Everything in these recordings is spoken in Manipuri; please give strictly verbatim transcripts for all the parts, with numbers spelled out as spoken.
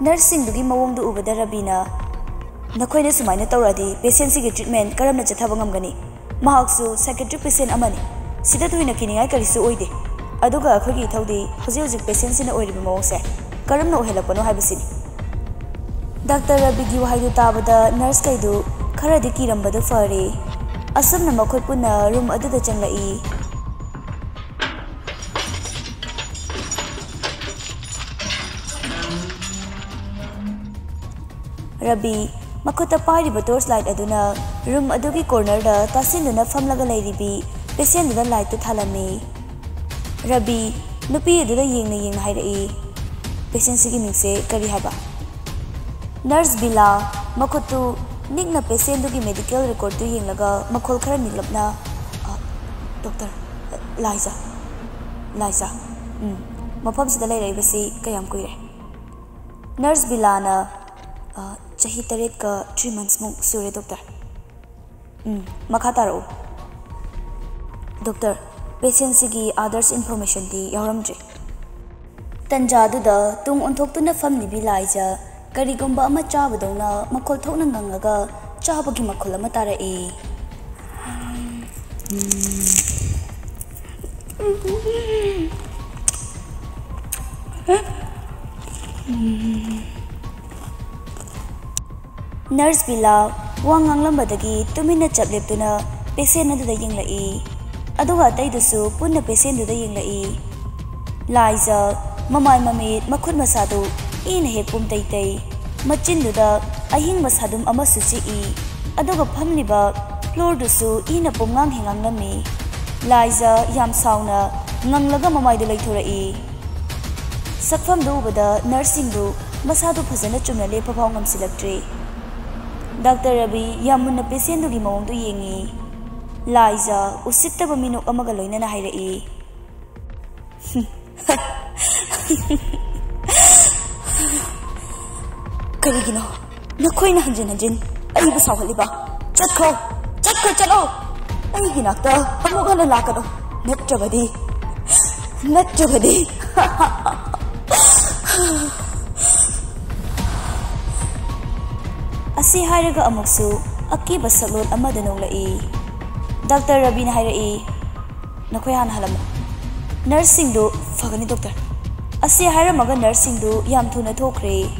ꯅꯔꯁꯁꯤꯡꯗꯨꯒꯤ ꯃꯑꯣꯡꯗꯨ ꯎꯕꯗ ꯔꯕꯤꯅ, "ꯅꯈꯣꯏꯅ ꯁꯨꯃꯥꯏꯅ ꯇꯧꯔꯛꯑꯗꯤ ꯄꯦꯁꯦꯟꯁꯤꯒꯤ ꯇ꯭ꯔꯤꯠꯃꯦꯟ ꯀꯔꯝꯅ ꯆꯠꯊꯕ ꯉꯝꯒꯅꯤ? ꯃꯍꯥꯛꯁꯨ ꯁꯥꯏꯀꯦꯇ꯭ꯔꯤꯛ ꯄꯦꯁꯦꯟ ꯑꯃꯅꯤ꯫ ꯁꯤꯗ ꯊꯣꯏꯅ ꯀꯤꯅꯤꯡꯉꯥꯏ ꯀꯔꯤꯁꯨ ꯑꯣꯏꯗꯦ꯫ ꯑꯗꯨꯒ ꯑꯩꯈꯣꯏꯒꯤ ꯏꯊꯧꯗꯤ ꯍꯧꯖꯤꯛ ꯍꯧꯖꯤꯛ ꯄꯦꯁꯦꯟꯁꯤꯅ ꯑꯣꯏꯔꯤꯕ ꯃꯑꯣꯡꯁꯦ ꯀꯔꯝꯅ ꯑꯣꯏꯍꯜꯂꯛꯄꯅꯣ ꯍꯥꯏꯕꯁꯤꯅꯤ"꯫ ꯗꯥꯛꯇꯔ ꯔꯕꯤꯒꯤ ꯋꯥꯍꯩꯗꯨ ꯇꯥꯕꯗ ꯅꯔꯁꯈꯩꯗꯨ ꯈꯔꯗꯤ ꯀꯤꯔꯝꯕꯗꯨ ꯐꯔꯦ꯫ ꯑꯁꯨꯝꯅ ꯃꯈꯣꯏ ꯄꯨꯟꯅ ꯔꯨꯝ ꯑꯗꯨꯗ ꯆꯪꯂꯛꯏ꯫ ꯔꯕꯤ ꯃꯈꯨꯠꯇ ꯄꯥꯏꯔꯤꯕ ꯇꯣꯔꯆ ꯂꯥꯏꯠ ꯑꯗꯨꯅ ꯔꯨꯝ ꯑꯗꯨꯒꯤ ꯀꯣꯔꯅꯔꯗ ꯇꯥꯁꯤꯟꯗꯨꯅ ꯐꯝꯂꯒ ꯂꯩꯔꯤꯕꯤ ꯄꯦꯁꯦꯟꯗꯨꯗ ꯂꯥꯏꯠꯇꯨ ꯊꯥꯜꯂꯝꯃꯤ꯫ ꯔꯕꯤ ꯅꯨꯄꯤ ꯑꯗꯨꯗ ꯌꯦꯡꯅ ꯌꯦꯡꯅ ꯍꯥꯏꯔꯛꯏ, "ꯄꯦꯁꯦꯟꯁꯤꯒꯤ ꯃꯤꯡꯁꯦ ꯀꯔꯤ ꯍꯥꯏꯕ?" ꯅꯔꯁ ꯕꯤꯂꯥ ꯃꯈꯨꯠꯇꯨ ꯅꯤꯛꯅ ꯄꯦꯁꯦꯟꯗꯨꯒꯤ ꯃꯦꯗꯤꯀꯦꯜ ꯔꯦꯀꯣꯔꯠꯇꯨ ꯌꯦꯡꯂꯒ ꯃꯈꯣꯜ ꯈꯔ ꯅꯤꯛꯂꯞꯅ, "ꯑ, ꯗꯣꯛꯇꯔ, ꯂꯥꯏꯖꯥ, ꯂꯥꯏꯖꯥ, ꯎꯝ, ꯃꯐꯝꯁꯤꯗ ꯂꯩꯔꯛꯏꯕꯁꯤ ꯀꯌꯥꯝ ꯀꯨꯏꯔꯦ?" ꯅꯔꯁ ꯕꯤꯂꯥꯅ, "ꯑ, ꯆꯍꯤ ꯇꯔꯦꯠꯀ ꯊ꯭ꯔꯤ ꯃꯟꯁꯃꯨꯛ ꯁꯨꯔꯦ, ꯗꯣꯛꯇꯔ꯫" "ꯎꯝ, ꯃꯈꯥ ꯇꯥꯔꯛꯎ꯫" "ꯗꯣꯛꯇꯔ, ꯄꯦꯁꯦꯟꯁꯤꯒꯤ ꯑꯥꯗꯔꯁ ꯏꯟꯐꯣꯔꯃꯦꯁꯟꯗꯤ ꯌꯥꯎꯔꯝꯗ꯭ꯔꯤ꯫" ꯇꯟꯖꯥꯗꯨꯗ ꯇꯨꯡ ꯑꯣꯟꯊꯣꯛꯇꯨꯅ ꯐꯝꯂꯤꯕꯤ ꯂꯥꯏꯖ ꯀꯔꯤꯒꯨꯝꯕ ꯑꯃ ꯆꯥꯕꯗꯧꯅ ꯃꯈꯣꯜ ꯊꯣꯛꯅ ꯉꯪꯉꯒ ꯆꯥꯕꯒꯤ ꯃꯈꯣꯜ ꯑꯃ ꯇꯥꯔꯛꯏ꯫ ꯅꯔꯁ ꯕꯤꯂꯥ ꯋꯥ ꯉꯥꯡꯂꯝꯕꯗꯒꯤ ꯇꯨꯃꯤꯟꯅ ꯆꯞ ꯂꯦꯞꯇꯨꯅ ꯄꯦꯁꯦꯟ ꯑꯗꯨꯗ ꯌꯦꯡꯂꯛꯏ, ꯑꯗꯨꯒ ꯑꯇꯩꯗꯨꯁꯨ ꯄꯨꯟꯅ ꯄꯦꯁꯦꯟꯗꯨꯗ ꯌꯦꯡꯂꯛꯏ꯫ ꯂꯥꯏꯖ ꯃꯃꯥꯏ ꯃꯃꯤꯠ ꯃꯈꯨꯠ ꯃꯁꯥꯗꯨ ꯏꯅ ꯍꯦꯛ ꯄꯨꯝꯇꯩ ꯇꯩ, ꯃꯆꯤꯟꯗꯨꯗ ꯑꯍꯤꯡꯕ ꯁꯥꯗꯨꯝ ꯑꯃꯁꯨ ꯆꯤꯛꯏ, ꯑꯗꯨꯒ ꯐꯝꯂꯤꯕ ꯐ꯭ꯂꯣꯔꯗꯨꯁꯨ ꯏꯅ ꯄꯨꯝꯉꯥꯡ ꯍꯦꯉꯥꯡꯂꯝꯃꯤ꯫ ꯂꯥꯏꯖ ꯌꯥꯝ ꯁꯥꯎꯅ ꯉꯪꯂꯒ ꯃꯃꯥꯏꯗꯨ ꯂꯩꯊꯣꯔꯛꯏ꯫ ꯁꯛꯐꯝꯗꯨ ꯎꯕꯗ ꯅꯔꯁꯁꯤꯡꯗꯨ ꯃꯁꯥꯗꯨ ꯐꯖꯅ ꯆꯨꯝꯅ ꯂꯦꯞꯄ ꯐꯥꯎ ꯉꯝꯁꯤꯜꯂꯛꯇ꯭ꯔꯦ꯫ ꯗꯥꯛꯇꯔ ꯔꯕꯤ ꯌꯥꯝ ꯃꯨꯟꯅ ꯄꯦꯁꯦꯟꯗꯨꯒꯤ ꯃꯑꯣꯡꯗꯨ ꯌꯦꯡꯉꯤ꯫ ꯂꯥꯏꯖ ꯎꯁꯤꯠꯇꯕ ꯃꯤꯅꯣꯛ ꯑꯃꯒ ꯂꯣꯏꯅꯅ ꯍꯥꯏꯔꯛꯏ, "ꯀꯔꯤꯒꯤꯅꯣ ꯅꯈꯣꯏꯅ ꯍꯟꯖꯤꯟ ꯍꯟꯖꯤꯟ ꯑꯩꯕꯨ ꯁꯥꯎꯍꯜꯂꯤꯕ? ꯆꯠꯈ꯭ꯔꯣ, ꯆꯠꯈ꯭ꯔꯣ, ꯆꯠꯂꯣ! ꯑꯩꯒꯤ ꯅꯥꯛꯇ ꯑꯃꯨꯛ ꯍꯟꯅ ꯂꯥꯛꯀꯅꯨ, ꯅꯠꯇ꯭ꯔꯕꯗꯤ, ꯅꯠꯇ꯭ꯔꯕꯗꯤ!" ꯁꯤ ꯍꯥꯏꯔꯒ ꯑꯃꯨꯛꯁꯨ ꯑꯀꯤꯕ ꯁꯛꯂꯣꯟ ꯑꯃꯗ ꯅꯣꯡꯂꯛꯏ꯫ ꯗꯥꯛꯇꯔ ꯔꯕꯤꯅ ꯍꯥꯏꯔꯛꯏ, "ꯅꯈꯣꯏ ꯍꯥꯟꯅ ꯍꯜꯂꯝꯃꯨ꯫ ꯅꯔꯁꯁꯤꯡꯗꯨ ꯐꯒꯅꯤ, ꯗꯣꯛꯇꯔ꯫" ꯑꯁꯤ ꯍꯥꯏꯔꯝꯃꯒ ꯅꯔꯁꯁꯤꯡꯗꯨ ꯌꯥꯝ ꯊꯨꯅ ꯊꯣꯛꯈ꯭ꯔꯦ꯫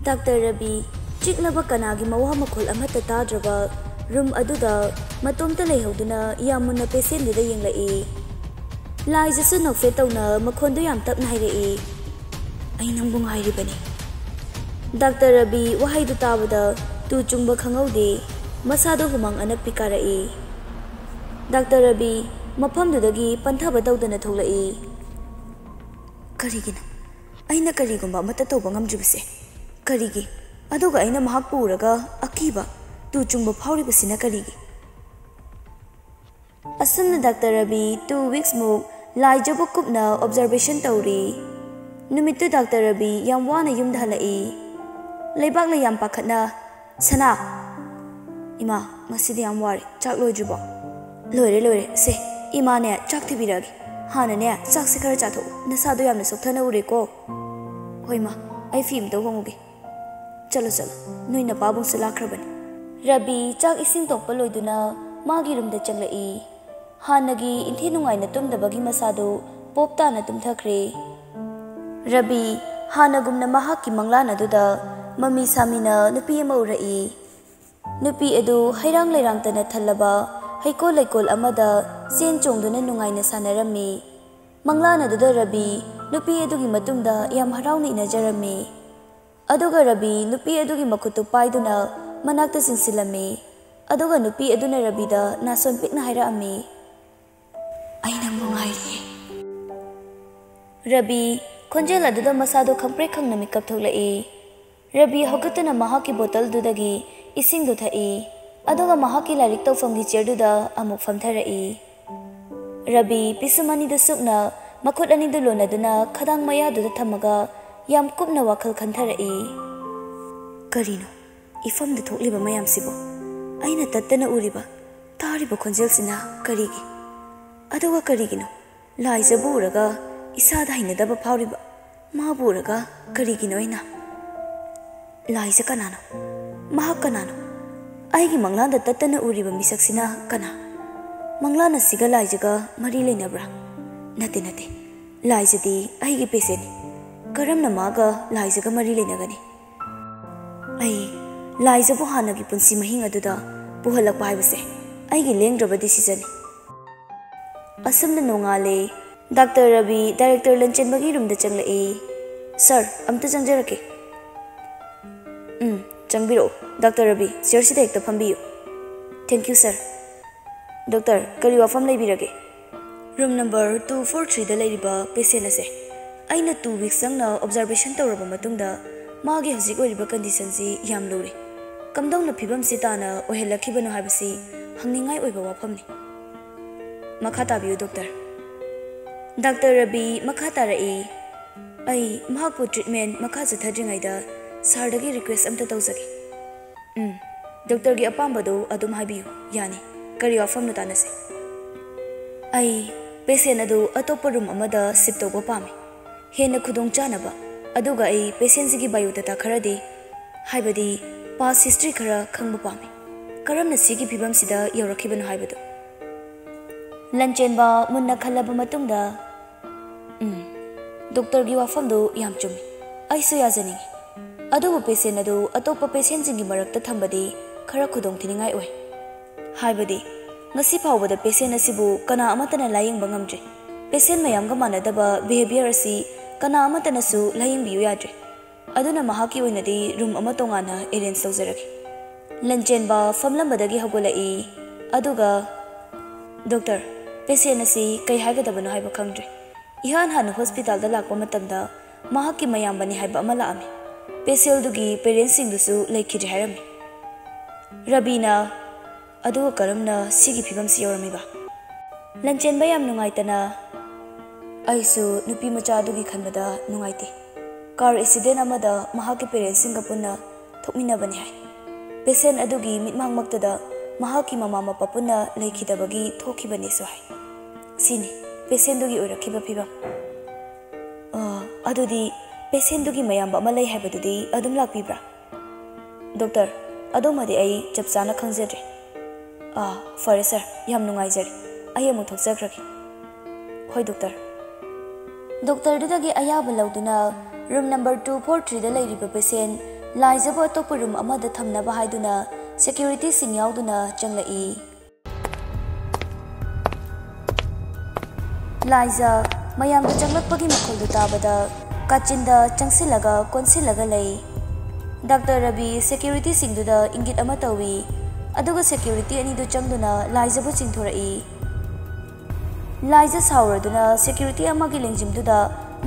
ꯗꯥꯛꯇꯔ ꯔꯕꯤ ꯆꯤꯛꯅꯕ ꯀꯅꯥꯒꯤ ꯃꯋꯥ ꯃꯈꯣꯜ ꯑꯃꯠꯇ ꯇꯥꯗ꯭ꯔꯕ ꯔꯨꯝ ꯑꯗꯨꯗ ꯃꯇꯣꯝꯇ ꯂꯩꯍꯧꯗꯨꯅ ꯌꯥꯝ ꯃꯨꯟꯅ ꯄꯦꯁꯦꯟꯗꯨꯗ ꯌꯦꯡꯂꯛꯏ꯫ ꯂꯥꯏꯖꯁꯨ ꯅꯣꯛꯐꯦꯠ ꯇꯧꯅ ꯃꯈꯣꯟꯗꯨ ꯌꯥꯝ ꯇꯞꯅ ꯍꯥꯏꯔꯛꯏ, "ꯑꯩ ꯅꯪꯕꯨ ꯉꯥꯏꯔꯤꯕꯅꯤ꯫" ꯗꯥꯛꯇꯔ ꯔꯕꯤ ꯋꯥꯍꯩꯗꯨ ꯇꯥꯕꯗ ꯇꯨ ꯆꯨꯡꯕ ꯈꯪꯍꯧꯗꯦ, ꯃꯁꯥꯗꯣ ꯍꯨꯃꯥꯡ ꯑꯅꯞꯄꯤ ꯀꯥꯔꯛꯏ꯫ ꯗꯥꯛꯇꯔ ꯔꯕꯤ ꯃꯐꯝꯗꯨꯗꯒꯤ ꯄꯟꯊꯕ ꯇꯧꯗꯅ ꯊꯣꯛꯂꯛꯏ꯫ "ꯀꯔꯤꯒꯤꯅꯣ ꯑꯩꯅ ꯀꯔꯤꯒꯨꯝꯕ ꯑꯃꯠꯇ ꯇꯧꯕ ꯉꯝꯗ꯭ꯔꯤꯕꯁꯦ? ꯀꯔꯤꯒꯤ? ꯑꯗꯨꯒ ꯑꯩꯅ ꯃꯍꯥꯛꯄꯨ ꯎꯔꯒ ꯑꯀꯤꯕ, ꯇꯨ ꯆꯨꯡꯕ ꯐꯥꯎꯔꯤꯕꯁꯤꯅ ꯀꯔꯤꯒꯤ?" ꯑꯁꯨꯝꯅ ꯗꯥꯛꯇꯔ ꯔꯕꯤ ꯇꯨ ꯋꯤꯛꯁ ꯃꯨꯛ ꯂꯥꯏꯖꯕꯨ ꯀꯨꯞꯅ ꯑꯣꯕꯖꯔꯕꯦꯁꯟ ꯇꯧꯔꯤ꯫ ꯅꯨꯃꯤꯠꯇꯨ ꯗꯥꯛꯇꯔ ꯔꯕꯤ ꯌꯥꯝ ꯋꯥꯅ ꯌꯨꯝꯗ ꯍꯜꯂꯛꯏ꯫ ꯂꯩꯕꯥꯛꯅ ꯌꯥꯝ ꯄꯥꯈꯠꯅ, "ꯁꯅꯥ!" "ꯏꯃꯥ, ꯉꯁꯤꯗꯤ ꯌꯥꯝ ꯋꯥꯔꯦ꯫ ꯆꯥꯛ ꯂꯣꯏꯗ꯭ꯔꯤꯕꯣ?" "ꯂꯣꯏꯔꯦ, ꯂꯣꯏꯔꯦ꯫ ꯁꯦ, ꯏꯃꯥꯅꯦ ꯆꯥꯛ ꯊꯤꯕꯤꯔꯛꯑꯒꯦ꯫ ꯍꯥꯟꯅꯅꯦ ꯆꯥꯛꯁꯦ ꯈꯔ ꯆꯥꯊꯣꯛꯎ꯫ ꯅꯁꯥꯗꯣ ꯌꯥꯝꯅ ꯁꯣꯛꯊꯅ ꯎꯔꯦꯀꯣ꯫" "ꯍꯣꯏ ꯏꯃꯥ, ꯑꯩ ꯐꯤ ꯑꯝꯇ ꯍꯣꯡꯉꯨꯒꯦ꯫" "ꯆꯠꯂꯣ, ꯆꯠꯂꯣ꯫ ꯅꯣꯏ ꯅꯄꯥꯕꯨꯡꯁꯨ ꯂꯥꯛꯈ꯭ꯔꯕꯅꯤ꯫" ꯔꯕꯤ ꯆꯥꯛ ꯏꯁꯤꯡ ꯇꯣꯛꯄ ꯂꯣꯏꯗꯨꯅ ꯃꯥꯒꯤ ꯔꯨꯝꯗ ꯆꯪꯂꯛꯏ꯫ ꯍꯥꯟꯅꯒꯤ ꯏꯟꯊꯤ ꯅꯨꯡꯉꯥꯏꯅ ꯇꯨꯝꯗꯕꯒꯤ ꯃꯁꯥꯗꯨ ꯄꯣꯞ ꯇꯥꯅ ꯇꯨꯝꯊꯈ꯭ꯔꯦ꯫ ꯔꯕꯤ ꯍꯥꯟꯅꯒꯨꯝꯅ ꯃꯍꯥꯛꯀꯤ ꯃꯪꯂꯥꯟ ꯑꯗꯨꯗ ꯃꯃꯤ ꯁꯥꯃꯤꯅ ꯅꯨꯄꯤ ꯑꯃ ꯎꯔꯛꯏ꯫ ꯅꯨꯄꯤ ꯑꯗꯨ ꯍꯩꯔꯥꯡ ꯂꯩꯔꯥꯡꯇꯅ ꯊꯜꯂꯕ ꯍꯩꯀꯣꯜ ꯂꯩꯀꯣꯜ ꯑꯃꯗ ꯆꯦꯟ ꯆꯣꯡꯗꯨꯅ ꯅꯨꯡꯉꯥꯏꯅ ꯁꯥꯟꯅꯔꯝꯃꯤ꯫ ꯃꯪꯂꯥꯟ ꯑꯗꯨꯗ ꯔꯕꯤ ꯅꯨꯄꯤ ꯑꯗꯨꯒꯤ ꯃꯇꯨꯡꯗ ꯌꯥꯝ ꯍꯔꯥꯎꯅ ꯏꯟꯅꯖꯔꯝꯃꯤ꯫ ꯑꯗꯨꯒ ꯔꯕꯤ ꯅꯨꯄꯤ ꯑꯗꯨꯒꯤ ꯃꯈꯨꯠꯇꯨ ꯄꯥꯏꯗꯨꯅ ꯃꯅꯥꯛꯇ ꯆꯤꯡꯁꯤꯜꯂꯝꯃꯤ꯫ ꯑꯗꯨꯒ ꯅꯨꯄꯤ ꯑꯗꯨꯅ ꯔꯕꯤꯗ ꯅꯥꯁꯣꯟ ꯄꯤꯛꯅ ꯍꯥꯏꯔꯛꯑꯝꯃꯤ, "ꯑꯩ ꯅꯪꯕꯨ ꯉꯥꯏꯔꯤꯌꯦ꯫" ꯔꯕꯤ ꯈꯣꯟꯖꯦꯜ ꯑꯗꯨꯗ ꯃꯁꯥꯗꯣ ꯈꯪꯄ꯭ꯔꯦꯛ ꯈꯪꯅ ꯃꯤꯀꯞ ꯊꯣꯛꯂꯛꯏ꯫ ꯔꯕꯤ ꯍꯧꯒꯠꯇꯨꯅ ꯃꯍꯥꯛꯀꯤ ꯕꯣꯇꯜꯗꯨꯗꯒꯤ ꯏꯁꯤꯡꯗꯨ ꯊꯛꯏ, ꯑꯗꯨꯒ ꯃꯍꯥꯛꯀꯤ ꯂꯥꯏꯔꯤꯛ ꯇꯧꯐꯝꯒꯤ ꯆꯤꯌꯔꯗꯨꯗ ꯑꯃꯨꯛ ꯐꯝꯊꯔꯛꯏ꯫ ꯔꯕꯤ ꯄꯤꯁꯨꯝ ꯑꯅꯤꯗꯨ ꯁꯨꯞꯅ ꯃꯈꯨꯠ ꯑꯅꯤꯗꯨ ꯂꯣꯟꯅꯗꯨꯅ ꯈꯗꯥꯡ ꯃꯌꯥꯗꯨꯗ ꯊꯝꯃꯒ ꯌꯥꯝ ꯀꯨꯞꯅ ꯋꯥꯈꯜ ꯈꯟꯊꯔꯛꯏ꯫ "ꯀꯔꯤꯅꯣ ꯏꯐꯝꯗ ꯊꯣꯛꯂꯤꯕ ꯃꯌꯥꯝꯁꯤꯕꯣ? ꯑꯩꯅ ꯇꯠꯇꯅ ꯎꯔꯤꯕ, ꯇꯥꯔꯤꯕ ꯈꯣꯟꯖꯦꯜꯁꯤꯅ ꯀꯔꯤꯒꯤ? ꯑꯗꯨꯒ ꯀꯔꯤꯒꯤꯅꯣ ꯂꯥꯏꯖꯕꯨ ꯎꯔꯒ ꯏꯁꯥꯗ ꯍꯩꯅꯗꯕ ꯐꯥꯎꯔꯤꯕ? ꯃꯥꯕꯨ ꯎꯔꯒ ꯀꯔꯤꯒꯤꯅꯣ ꯑꯩꯅ?" ꯂꯥꯏꯖ ꯀꯅꯥꯅꯣ? ꯃꯍꯥꯛ ꯀꯅꯥꯅꯣ? ꯑꯩꯒꯤ ꯃꯪꯂꯥꯟꯗ ꯇꯠꯇꯅ ꯎꯔꯤꯕ ꯃꯤꯁꯛꯁꯤꯅ ꯀꯅꯥ? ꯃꯪꯂꯥꯟ ꯑꯁꯤꯒ ꯂꯥꯏꯖꯒ ꯃꯔꯤ ꯂꯩꯅꯕ꯭ꯔꯥ? ꯅꯠꯇꯦ, ꯅꯠꯇꯦ꯫ ꯂꯥꯏꯖꯗꯤ ꯑꯩꯒꯤ ꯄꯦꯁꯦꯟꯅꯤ꯫ ꯀꯔꯝꯅ ꯃꯥꯒ ꯂꯥꯏꯖꯒ ꯃꯔꯤ ꯂꯩꯅꯒꯅꯤ? ꯑꯩ ꯂꯥꯏꯖꯕꯨ ꯍꯥꯟꯅꯒꯤ ꯄꯨꯟꯁꯤ ꯃꯍꯤꯡ ꯑꯗꯨꯗ ꯄꯨꯍꯜꯂꯛꯄ ꯍꯥꯏꯕꯁꯦ ꯑꯩꯒꯤ ꯂꯦꯡꯗ꯭ꯔꯕ ꯗꯤꯁꯤꯖꯟꯅꯤ꯫ ꯑꯁꯨꯝꯅ ꯅꯣꯡꯉꯥꯜꯂꯦ꯫ ꯗꯥꯛꯇꯔ ꯔꯕꯤ ꯗꯥꯏꯔꯦꯛꯇꯔ ꯂꯟꯆꯦꯟꯕꯒꯤ ꯔꯨꯝꯗ ꯆꯪꯂꯛꯏ꯫ "ꯁꯥꯔ, ꯑꯝꯇ ꯆꯪꯖꯔꯛꯀꯦ꯫" "ꯎꯝ, ꯆꯪꯕꯤꯔꯛꯎ꯫ ꯗꯥꯛꯇꯔ ꯔꯕꯤ, ꯆꯤꯌꯔꯁꯤꯗ ꯍꯦꯛꯇ ꯐꯝꯕꯤꯌꯨ꯫" "ꯊꯦꯡꯀ꯭ꯌꯨ, ꯁꯥꯔ꯫" "ꯗꯣꯛꯇꯔ, ꯀꯔꯤ ꯋꯥꯐꯝ ꯂꯩꯕꯤꯔꯒꯦ?" "ꯔꯨꯝ ꯅꯝꯕꯔ ꯇꯨ ꯐꯣꯔ ꯊ꯭ꯔꯤꯗ ꯂꯩꯔꯤꯕ ꯄꯦꯁꯦꯟ ꯑꯁꯦ ꯑꯩꯅ ꯇꯨ ꯋꯤꯛꯁ ꯆꯪꯅ ꯑꯣꯕꯖꯥꯔꯕꯦꯁꯟ ꯇꯧꯔꯕ ꯃꯇꯨꯡꯗ ꯃꯥꯒꯤ ꯍꯧꯖꯤꯛ ꯑꯣꯏꯔꯤꯕ ꯀꯟꯗꯤꯁꯟꯁꯤ ꯌꯥꯝ ꯂꯨꯔꯦ꯫ ꯀꯝꯗꯧꯅ ꯐꯤꯕꯝꯁꯤ ꯇꯥꯅ ꯑꯣꯏꯍꯜꯂꯛꯈꯤꯕꯅꯣ ꯍꯥꯏꯕꯁꯤ ꯍꯪꯅꯤꯡꯉꯥꯏ ꯑꯣꯏꯕ ꯋꯥꯐꯝꯅꯤ꯫" "ꯃꯈꯥ ꯇꯥꯕꯤꯌꯨ, ꯗꯣꯛꯇꯔ꯫" ꯗꯥꯛꯇꯔ ꯔꯕꯤ ꯃꯈꯥ ꯇꯥꯔꯛꯏ, "ꯑꯩ ꯃꯍꯥꯛꯄꯨ ꯇ꯭ꯔꯤꯠꯃꯦꯟ ꯃꯈꯥ ꯆꯠꯊꯗ꯭ꯔꯤꯉꯩꯗ ꯁꯥꯔꯗꯒꯤ ꯔꯤꯀ꯭ꯋꯦꯁ ꯑꯝꯇ ꯇꯧꯖꯒꯦ꯫" "ꯎꯝ, ꯗꯣꯛꯇꯔꯒꯤ ꯑꯄꯥꯝꯕꯗꯨ ꯑꯗꯨꯝ ꯍꯥꯏꯕꯤꯌꯨ, ꯌꯥꯅꯤ꯫ ꯀꯔꯤ ꯋꯥꯐꯝꯅꯣ ꯇꯥꯟꯅꯁꯤ꯫" "ꯑꯩ ꯄꯦꯁꯦꯟ ꯑꯗꯨ ꯑꯇꯣꯞꯄ ꯔꯨꯝ ꯑꯃꯗ ꯁꯤꯞ ꯇꯧꯕ ꯄꯥꯝꯃꯤ, ꯍꯦꯟꯅ ꯈꯨꯗꯣꯡ ꯆꯥꯅꯕ꯫ ꯑꯗꯨꯒ ꯑꯩ ꯄꯦꯁꯦꯟꯁꯤꯒꯤ ꯕꯥꯏꯑꯣꯗꯥꯇꯥ ꯈꯔꯗꯤ, ꯍꯥꯏꯕꯗꯤ ꯄꯥꯁ ꯍꯤꯁꯇ꯭ꯔꯤ ꯈꯔ ꯈꯪꯕ ꯄꯥꯝꯃꯤ꯫ ꯀꯔꯝꯅ ꯁꯤꯒꯤ ꯐꯤꯕꯝꯁꯤꯗ ꯌꯧꯔꯛꯈꯤꯕꯅꯣ ꯍꯥꯏꯕꯗꯨ꯫" ꯂꯟꯆꯦꯟꯕ ꯃꯨꯟꯅ ꯈꯜꯂꯕ ꯃꯇꯨꯡꯗ, "ꯎꯝ, ꯗꯣꯛꯇꯔꯒꯤ ꯋꯥꯐꯝꯗꯨ ꯌꯥꯝ ꯆꯨꯝꯃꯤ꯫ ꯑꯩꯁꯨ ꯌꯥꯖꯅꯤꯡꯏ꯫ ꯑꯗꯨꯕꯨ ꯄꯦꯁꯦꯟ ꯑꯗꯨ ꯑꯇꯣꯞꯄ ꯄꯦꯁꯦꯟꯁꯤꯡꯒꯤ ꯃꯔꯛꯇ ꯊꯝꯕꯗꯤ ꯈꯔ ꯈꯨꯗꯣꯡꯊꯤꯅꯤꯡꯉꯥꯏ ꯑꯣꯏ꯫ ꯍꯥꯏꯕꯗꯤ, ꯉꯁꯤ ꯐꯥꯎꯕꯗ ꯄꯦꯁꯦꯟ ꯑꯁꯤꯕꯨ ꯀꯅꯥ ꯑꯃꯠꯇꯅ ꯂꯥꯌꯦꯡꯕ ꯉꯝꯗ꯭ꯔꯤ꯫ ꯄꯦꯁꯦꯟ ꯃꯌꯥꯝꯒ ꯃꯥꯟꯅꯗꯕ ꯕꯤꯍꯦꯕꯤꯌꯔ ꯑꯁꯤ ꯀꯅꯥ ꯑꯃꯠꯇꯅꯁꯨ ꯂꯥꯌꯦꯡꯕꯤꯌꯨ ꯌꯥꯗ꯭ꯔꯦ꯫ ꯑꯗꯨꯅ ꯃꯍꯥꯛꯀꯤ ꯑꯣꯏꯅꯗꯤ ꯔꯨꯝ ꯑꯃ ꯇꯣꯉꯥꯟꯅ ꯑꯦꯔꯦꯟꯖ ꯇꯧꯖꯔꯒꯦ꯫" ꯂꯟꯆꯦꯟꯕ ꯐꯝꯂꯝꯕꯗꯒꯤ ꯍꯧꯒꯠꯂꯛꯏ, ꯑꯗꯨꯒ, "ꯗꯣꯛꯇꯔ, ꯄꯦꯁꯦꯟ ꯑꯁꯤ ꯀꯩ ꯍꯥꯏꯒꯗꯕꯅꯣ ꯍꯥꯏꯕ ꯈꯪꯗ꯭ꯔꯦ꯫ ꯏꯍꯥꯟ ꯍꯥꯟꯅ ꯍꯣꯁꯄꯤꯇꯥꯜꯗ ꯂꯥꯛꯄ ꯃꯇꯝꯗ ꯃꯍꯥꯛꯀꯤ ꯃꯌꯥꯝꯕꯅꯤ ꯍꯥꯏꯕ ꯑꯃ ꯂꯥꯛꯑꯝꯃꯤ꯫ ꯄꯦꯁꯦꯜꯗꯨꯒꯤ ꯄꯦꯔꯦꯟꯁꯁꯤꯡꯗꯨꯁꯨ ꯂꯩꯈꯤꯗ꯭ꯔꯦ ꯍꯥꯏꯔꯝꯃꯤ꯫" ꯔꯕꯤꯅ, "ꯑꯗꯨꯒ ꯀꯔꯝꯅ ꯁꯤꯒꯤ ꯐꯤꯕꯝꯁꯤ ꯌꯧꯔꯝꯃꯤꯕ?" ꯂꯟꯆꯦꯟꯕ ꯌꯥꯝ ꯅꯨꯡꯉꯥꯏꯇꯅ, "ꯑꯩꯁꯨ ꯅꯨꯄꯤ ꯃꯆꯥ ꯑꯗꯨꯒꯤ ꯈꯟꯕꯗ ꯅꯨꯡꯉꯥꯏꯇꯦ꯫ ꯀꯥꯔ ꯑꯦꯛꯁꯤꯗꯦꯟ ꯑꯃꯗ ꯃꯍꯥꯛꯀꯤ ꯄꯦꯔꯦꯟꯁꯁꯤꯡꯒ ꯄꯨꯟꯅ ꯊꯣꯛꯃꯤꯟꯅꯕꯅꯤ ꯍꯥꯏ꯫ ꯄꯦꯁꯦꯟ ꯑꯗꯨꯒꯤ ꯃꯤꯠꯃꯥꯡꯃꯛꯇꯗ ꯃꯍꯥꯛꯀꯤ ꯃꯃꯥ ꯃꯄꯥ ꯄꯨꯟꯅ ꯂꯩꯈꯤꯗꯕꯒꯤ ꯊꯣꯛꯈꯤꯕꯅꯦꯁꯨ ꯍꯥꯏ꯫ ꯁꯤꯅꯤ ꯄꯦꯁꯦꯟꯗꯨꯒꯤ ꯑꯣꯏꯔꯛꯈꯤꯕ ꯐꯤꯕꯝ꯫" "ꯑ, ꯑꯗꯨꯗꯤ ꯄꯦꯁꯦꯟꯗꯨꯒꯤ ꯃꯌꯥꯝꯕ ꯑꯃ ꯂꯩ ꯍꯥꯏꯕꯗꯨꯗꯤ ꯑꯗꯨꯝ ꯂꯥꯛꯄꯤꯕ꯭ꯔꯥ?" ꯗꯣꯛꯇꯔ, ꯑꯗꯨꯃꯗꯤ ꯑꯩ ꯆꯞ ꯆꯥꯅ ꯈꯪꯖꯗ꯭ꯔꯦ꯫ ꯑꯥ, ꯐꯔꯦ ꯁꯥꯔ, ꯌꯥꯝ ꯅꯨꯡꯉꯥꯏꯖꯔꯦ꯫ ꯑꯩ ꯑꯃꯨꯛ ꯊꯣꯛꯆꯈ꯭ꯔꯒꯦ꯫ ꯍꯣꯏ ꯗꯣꯛꯇꯔ꯫ ꯗꯣꯛꯇꯔꯗꯨꯗꯒꯤ ꯑꯌꯥꯕ ꯂꯧꯗꯨꯅ ꯔꯨꯝ ꯅꯝꯕꯔ ꯇꯨ ꯐꯣꯔ ꯊ꯭ꯔꯤꯗ ꯂꯩꯔꯤꯕ ꯄꯦꯁꯦꯟ ꯂꯥꯏꯖꯕꯨ ꯑꯇꯣꯞꯄ ꯔꯨꯝ ꯑꯃꯗ ꯊꯝꯅꯕ ꯍꯥꯏꯗꯨꯅ ꯁꯦꯀ꯭ꯌꯨꯔꯤꯇꯤꯁꯤꯡ ꯌꯥꯎꯗꯨꯅ ꯆꯪꯂꯛꯏ꯫ ꯂꯥꯏꯖ ꯃꯌꯥꯝꯗ ꯆꯪꯂꯛꯄꯒꯤ ꯃꯈꯣꯜꯗꯨ ꯇꯥꯕꯗ ꯀꯥꯆꯤꯟꯗ ꯆꯪꯁꯤꯜꯂꯒ ꯀꯣꯟꯁꯤꯜꯂꯒ ꯂꯩ꯫ ꯗꯥꯛꯇꯔ ꯔꯕꯤ ꯁꯦꯀ꯭ꯌꯨꯔꯤꯇꯤꯁꯤꯡꯗꯨꯗ ꯏꯪꯒꯤꯠ ꯑꯃ ꯇꯧꯏ, ꯑꯗꯨꯒ ꯁꯦꯀ꯭ꯌꯨꯔꯤꯇꯤ ꯑꯅꯤꯗꯨ ꯆꯪꯗꯨꯅ ꯂꯥꯏꯖꯕꯨ ꯆꯤꯡꯊꯣꯔꯛꯏ꯫ ꯂꯥꯏꯖ ꯁꯥꯎꯔꯗꯨꯅ ꯁꯦꯀ꯭ꯌꯨꯔꯤꯇꯤ ꯑꯃꯒꯤ ꯂꯦꯡꯖꯨꯝꯗꯨꯗ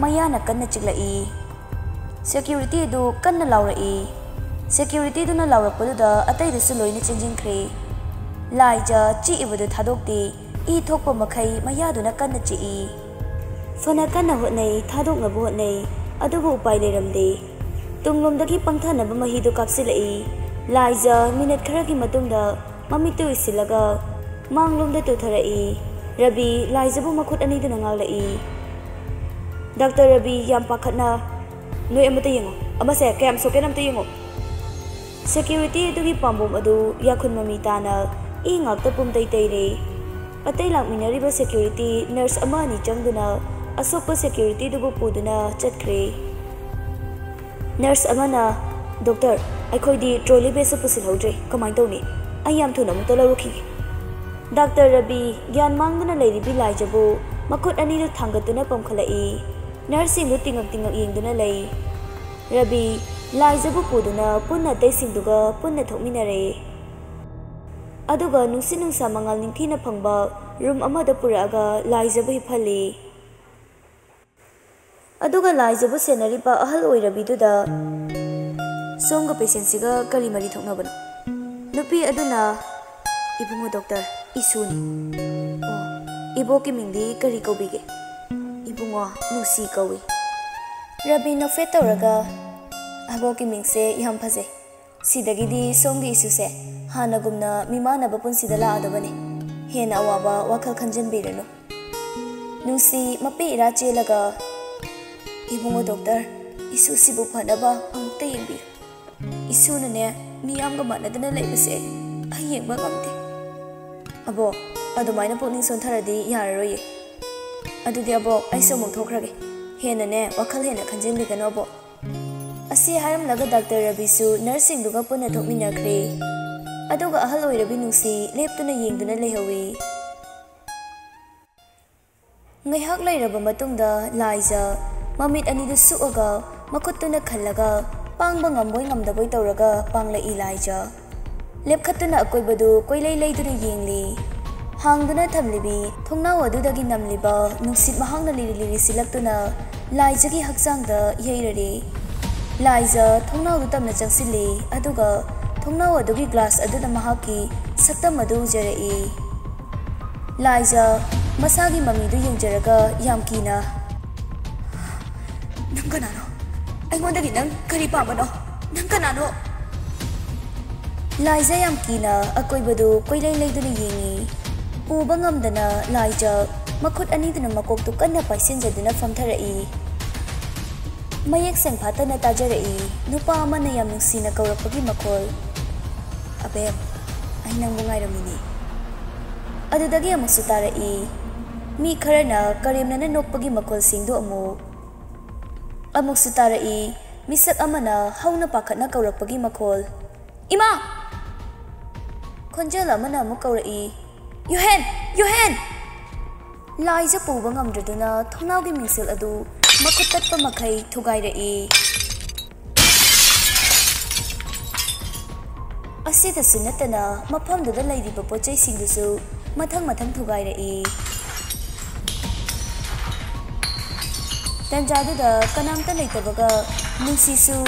ꯃꯌꯥꯅ ꯀꯟꯅ ꯆꯤꯛꯂꯛꯏ꯫ ꯁꯦꯀ꯭ꯌꯨꯔꯤꯇꯤ ꯑꯗꯨ ꯀꯟꯅ ꯂꯥꯎꯔꯛꯏ꯫ ꯁꯦꯀ꯭ꯌꯨꯔꯤꯇꯤꯗꯨꯅ ꯂꯥꯎꯔꯛꯄꯗꯨꯗ ꯑꯇꯩꯗꯨꯁꯨ ꯂꯣꯏꯅ ꯆꯦꯟꯁꯤꯟꯈ꯭ꯔꯦ꯫ ꯂꯥꯏꯖ ꯆꯤꯛꯏꯕꯗꯨ ꯊꯥꯗꯣꯛꯇꯦ꯫ ꯏ ꯊꯣꯛꯄ ꯃꯈꯩ ꯃꯌꯥꯗꯨꯅ ꯀꯟꯅ ꯆꯤꯛꯏ꯫ ꯐꯅ ꯀꯟꯅ ꯍꯣꯠꯅꯩ, ꯊꯥꯗꯣꯛꯅꯕ ꯍꯣꯠꯅꯩ, ꯑꯗꯨꯕꯨ ꯎꯄꯥꯏ ꯂꯩꯔꯝꯗꯦ꯫ ꯇꯨꯡꯂꯣꯝꯗꯒꯤ ꯄꯪꯊꯅꯕ ꯃꯍꯤꯗꯨ ꯀꯥꯞꯁꯤꯜꯂꯛꯏ꯫ ꯂꯥꯏꯖ ꯃꯤꯅꯠ ꯈꯔꯒꯤ ꯃꯇꯨꯡꯗ ꯃꯃꯤꯠꯇꯨ ꯎꯏꯁꯤꯜꯂꯒ ꯃꯥꯡꯂꯣꯝꯗ ꯇꯨꯊꯔꯛꯏ꯫ ꯔꯕꯤ ꯂꯥꯏꯖꯕꯨ ꯃꯈꯨꯠ ꯑꯅꯤꯗꯨꯅ ꯉꯥꯛꯂꯛꯏ꯫ ꯗꯥꯛꯇꯔ ꯔꯕꯤ ꯌꯥꯝ ꯄꯥꯈꯠꯅ, "ꯅꯣꯏ ꯑꯃꯇ ꯌꯦꯡꯉꯣ, ꯑꯃꯁꯦ ꯀꯌꯥꯝ ꯁꯣꯛꯀꯦꯅ ꯑꯃꯇ ꯌꯦꯡꯉꯣ"꯫ ꯁꯦꯀ꯭ꯌꯨꯔꯤꯇꯤ ꯑꯗꯨꯒꯤ ꯄꯥꯝꯕꯣꯝ ꯑꯗꯨ ꯌꯥꯈꯨꯟ ꯃꯃꯤ ꯇꯥꯅ ꯏ ꯉꯥꯛꯇ ꯄꯨꯝꯇꯩ ꯇꯩꯔꯦ꯫ ꯑꯇꯩ ꯂꯥꯛꯃꯤꯟꯅꯔꯤꯕ ꯁꯦꯀ꯭ꯌꯨꯔꯤꯇꯤ ꯅꯔꯁ ꯑꯃ ꯑꯅꯤ ꯆꯪꯗꯨꯅ ꯑꯁꯣꯛꯄ ꯁꯦꯀ꯭ꯌꯨꯔꯤꯇꯤꯗꯨꯕꯨ ꯄꯨꯗꯨꯅ ꯆꯠꯈ꯭ꯔꯦ꯫ ꯅꯔꯁ ꯑꯃꯅ, "ꯗꯣꯛꯇꯔ, ꯑꯩꯈꯣꯏꯗꯤ ꯇ꯭ꯔꯣꯂꯤ ꯕꯦꯒꯁꯨ ꯄꯨꯁꯤꯜꯍꯧꯗ꯭ꯔꯦ, ꯀꯃꯥꯏꯅ ꯇꯧꯅꯤ? ꯑꯩ ꯌꯥꯝ ꯊꯨꯅ ꯑꯃꯨꯛꯇ ꯂꯧꯔꯨꯈꯤꯒꯦ"꯫ ꯗꯥꯛꯇꯔ ꯔꯕꯤ ꯒ꯭ꯌꯥꯟ ꯃꯥꯡꯗꯨꯅ ꯂꯩꯔꯤꯕꯤ ꯂꯥꯏꯖꯕꯨ ꯃꯈꯨꯠ ꯑꯅꯤꯗꯨ ꯊꯥꯡꯒꯠꯇꯨꯅ ꯄꯝꯈꯠꯂꯛꯏ꯫ ꯅꯔꯁꯁꯤꯡꯗꯨ ꯇꯤꯡꯉꯛ ꯇꯤꯡꯉꯛ ꯌꯦꯡꯗꯨꯅ ꯂꯩ꯫ ꯔꯕꯤ ꯂꯥꯏꯖꯕꯨ ꯄꯨꯗꯨꯅ ꯄꯨꯟꯅ ꯑꯇꯩꯁꯤꯡꯗꯨꯒ ꯄꯨꯟꯅ ꯊꯣꯛꯃꯤꯟꯅꯔꯦ꯫ ꯑꯗꯨꯒ ꯅꯨꯡꯁꯤꯠ ꯅꯨꯡꯁꯥ ꯃꯉꯥꯜ ꯅꯤꯡꯊꯤꯅ ꯐꯪꯕ ꯔꯨꯝ ꯑꯃꯗ ꯄꯨꯔꯛꯑꯒ ꯂꯥꯏꯖꯕꯨ ꯍꯤꯞꯍꯜꯂꯤ꯫ ꯑꯗꯨꯒ ꯂꯥꯏꯖꯕꯨ ꯁꯦꯟꯅꯔꯤꯕ ꯑꯍꯜ ꯑꯣꯏꯔꯕꯤꯗꯨꯗ, "ꯁꯣꯝꯒ ꯄꯦꯁꯦꯟꯁꯤꯒ ꯀꯔꯤ ꯃꯔꯤ ꯊꯣꯛꯅꯕꯅꯣ?" ꯅꯨꯄꯤ ꯑꯗꯨꯅ, "ꯏꯕꯨꯡꯉꯣ ꯗꯣꯛꯇꯔ, ꯏꯁꯨꯅꯤ"꯫ "ꯑꯣ, ꯏꯕꯣꯛꯀꯤ ꯃꯤꯡꯗꯤ ꯀꯔꯤ ꯀꯧꯕꯤꯒꯦ?" "ꯏꯕꯨꯡꯉꯣ, ꯅꯨꯡꯁꯤ ꯀꯧꯏ"꯫ ꯔꯕꯤ ꯅꯣꯛꯐꯦꯠ ꯇꯧꯔꯒ, "ꯑꯕꯣꯛꯀꯤ ꯃꯤꯡꯁꯦ ꯌꯥꯝ ꯐꯖꯩ꯫ ꯁꯤꯗꯒꯤꯗꯤ ꯁꯣꯝꯒꯤ ꯏꯁꯨꯁꯦ ꯍꯥꯟꯅꯒꯨꯝꯅ ꯃꯤꯃꯥꯟꯅꯕ ꯄꯨꯟꯁꯤꯗ ꯂꯥꯛꯑꯗꯕꯅꯤ꯫ ꯍꯦꯟꯅ ꯑꯋꯥꯕ ꯋꯥꯈꯜ ꯈꯟꯖꯟꯕꯤꯔꯅꯨ"꯫ ꯅꯨꯡꯁꯤ ꯃꯄꯤ ꯏꯔꯥ ꯆꯦꯜꯂꯒ, "ꯏꯕꯨꯡꯉꯣ ꯗꯣꯛꯇꯔ, ꯏꯁꯨꯁꯤꯕꯨ ꯐꯅꯕ ꯑꯃꯨꯛꯇ ꯌꯦꯡꯕꯤꯌꯨ"꯫ ꯏꯁꯨꯅꯅꯦ, ꯃꯤꯌꯥꯝꯒ ꯃꯥꯟꯅꯗꯅ ꯂꯩꯕꯁꯦ ꯑꯩ ꯌꯦꯡꯕ ꯉꯝꯗꯦ꯫ ꯑꯕꯣꯛ, ꯑꯗꯨꯃꯥꯏꯅ ꯄꯨꯛꯅꯤꯡ ꯁꯣꯟꯊꯔꯗꯤ ꯌꯥꯔꯔꯣꯏꯌꯦ꯫ ꯑꯗꯨꯗꯤ ꯑꯕꯣꯛ, ꯑꯩꯁꯨ ꯑꯃꯨꯛ ꯊꯣꯛꯈ꯭ꯔꯒꯦ꯫ ꯍꯦꯟꯅꯅꯦ, ꯋꯥꯈꯜ ꯍꯦꯟꯅ ꯈꯟꯖꯤꯟꯕꯤꯒꯅꯨ ꯑꯕꯣꯛ꯫ ꯑꯁꯤ ꯍꯥꯏꯔꯝꯂꯒ ꯗꯥꯛꯇꯔ ꯔꯕꯤꯁꯨ ꯅꯔꯁꯁꯤꯡꯗꯨꯒ ꯄꯨꯟꯅ ꯊꯣꯛꯃꯤꯟꯅꯈ꯭ꯔꯦ꯫ ꯑꯗꯨꯒ ꯑꯍꯜ ꯑꯣꯏꯔꯕꯤ ꯅꯨꯡꯁꯤ ꯂꯦꯞꯇꯨꯅ ꯌꯦꯡꯗꯨꯅ ꯂꯩꯍꯧꯏ꯫ ꯉꯥꯏꯍꯥꯛ ꯂꯩꯔꯕ ꯃꯇꯨꯡꯗ ꯂꯥꯏꯖ ꯃꯃꯤꯠ ꯑꯅꯤꯗꯨ ꯁꯨꯛꯑꯒ ꯃꯈꯨꯠꯇꯨꯅ ꯈꯜꯂꯒ ꯄꯥꯡꯕ ꯉꯝꯕꯣꯏ ꯉꯝꯗꯕꯣꯏ ꯇꯧꯔꯒ ꯄꯥꯡꯂꯛꯏ ꯂꯥꯏꯖ꯫ ꯂꯦꯞꯈꯠꯇꯨꯅ ꯑꯀꯣꯏꯕꯗꯨ ꯀꯣꯏꯂꯩ ꯂꯩꯗꯨꯅ ꯌꯦꯡꯂꯤ꯫ ꯍꯥꯡꯗꯨꯅ ꯊꯝꯂꯤꯕꯤ ꯊꯣꯡꯅꯥꯎ ꯑꯗꯨꯗꯒꯤ ꯅꯝꯂꯤꯕ ꯅꯨꯡꯁꯤꯠ ꯃꯍꯥꯛꯅ ꯂꯤꯔꯤ ꯂꯤꯔꯤ ꯁꯤꯜꯂꯛꯇꯨꯅ ꯂꯥꯏꯖꯒꯤ ꯍꯛꯆꯥꯡꯗ ꯌꯩꯔꯔꯦ꯫ ꯂꯥꯏꯖ ꯊꯣꯡꯅꯥꯎꯗꯨ ꯇꯞꯅ ꯆꯪꯁꯤꯜꯂꯤ, ꯑꯗꯨꯒ ꯊꯣꯡꯅꯥꯎ ꯑꯗꯨꯒꯤ ꯒ꯭ꯂꯥꯁ ꯑꯗꯨꯗ ꯃꯍꯥꯛꯀꯤ ꯁꯛꯇꯝ ꯑꯗꯨ ꯎꯖꯔꯛꯏ꯫ ꯂꯥꯏꯖ ꯃꯁꯥꯒꯤ ꯃꯃꯤꯗꯨ ꯌꯦꯡꯖꯔꯒ ꯌꯥꯝ ꯀꯤꯅ, "ꯅꯪ ꯀꯅꯥꯅꯣ? ꯑꯩꯉꯣꯟꯗꯒꯤ ꯅꯪ ꯀꯔꯤ ꯄꯥꯝꯕꯅꯣ? ꯅꯪ ꯀꯅꯥꯅꯣ?" ꯂꯥꯏꯖ ꯌꯥꯝ ꯀꯤꯅ ꯑꯀꯣꯏꯕꯗꯨ ꯀꯣꯏꯂꯩ ꯂꯩꯗꯨꯅ ꯌꯦꯡꯉꯤ꯫ ꯄꯨꯕ ꯉꯝꯗꯅ ꯂꯥꯏꯖ ꯃꯈꯨꯠ ꯑꯅꯤꯗꯨꯅ ꯃꯀꯣꯛꯇꯨ ꯀꯟꯅ ꯄꯥꯏꯁꯤꯟꯖꯗꯨꯅ ꯐꯝꯊꯔꯛꯏ꯫ ꯃꯌꯦꯛ ꯁꯦꯡꯐꯥꯠꯇꯅ ꯇꯥꯖꯔꯛꯏ ꯅꯨꯄꯥ ꯑꯃꯅ ꯌꯥꯝ ꯅꯨꯡꯁꯤꯅ ꯀꯧꯔꯛꯄꯒꯤ ꯃꯈꯣꯜ, "ꯑꯕꯦꯝ, ꯑꯩ ꯅꯪꯕꯨ ꯉꯥꯏꯔꯝꯃꯤꯅꯤ꯫" ꯑꯗꯨꯗꯒꯤ ꯑꯃꯨꯛꯁꯨ ꯇꯥꯔꯛꯏ ꯃꯤ ꯈꯔꯅ ꯀꯔꯦꯝꯅꯅ ꯅꯣꯛꯄꯒꯤ ꯃꯈꯣꯜꯁꯤꯡꯗꯨ ꯑꯃꯨꯛ꯫ ꯑꯃꯨꯛꯁꯨ ꯇꯥꯔꯛꯏ ꯃꯤꯁꯛ ꯑꯃꯅ ꯍꯧꯅ ꯄꯥꯈꯠꯅ ꯀꯧꯔꯛꯄꯒꯤ ꯃꯈꯣꯜ, "ꯏꯃꯥ!" ꯈꯣꯟꯖꯦꯜ ꯑꯃꯅ ꯑꯃꯨꯛ ꯀꯧꯔꯛꯏ, "ꯌꯨꯍꯦꯟ! ꯌꯨꯍꯦꯟ!" ꯂꯥꯏꯖ ꯄꯨꯕ ꯉꯝꯗ꯭ꯔꯗꯨꯅ ꯊꯣꯡꯅꯥꯎꯒꯤ ꯃꯤꯡꯁꯦꯜ ꯑꯗꯨ ꯃꯈꯨꯠ ꯇꯠꯄ ꯃꯈꯩ ꯊꯨꯒꯥꯏꯔꯛꯏ꯫ ꯑꯁꯤꯗꯁꯨ ꯅꯠꯇꯅ ꯃꯐꯝꯗꯨꯗ ꯂꯩꯔꯤꯕ ꯄꯣꯠꯆꯩꯁꯤꯡꯗꯨꯁꯨ ꯃꯊꯪ ꯃꯊꯪ ꯊꯨꯒꯥꯏꯔꯛꯏ꯫ ꯇꯟꯖꯥꯗꯨꯗ ꯀꯅꯥꯝꯇ ꯂꯩꯇꯕꯒ ꯅꯨꯡꯁꯤꯁꯨ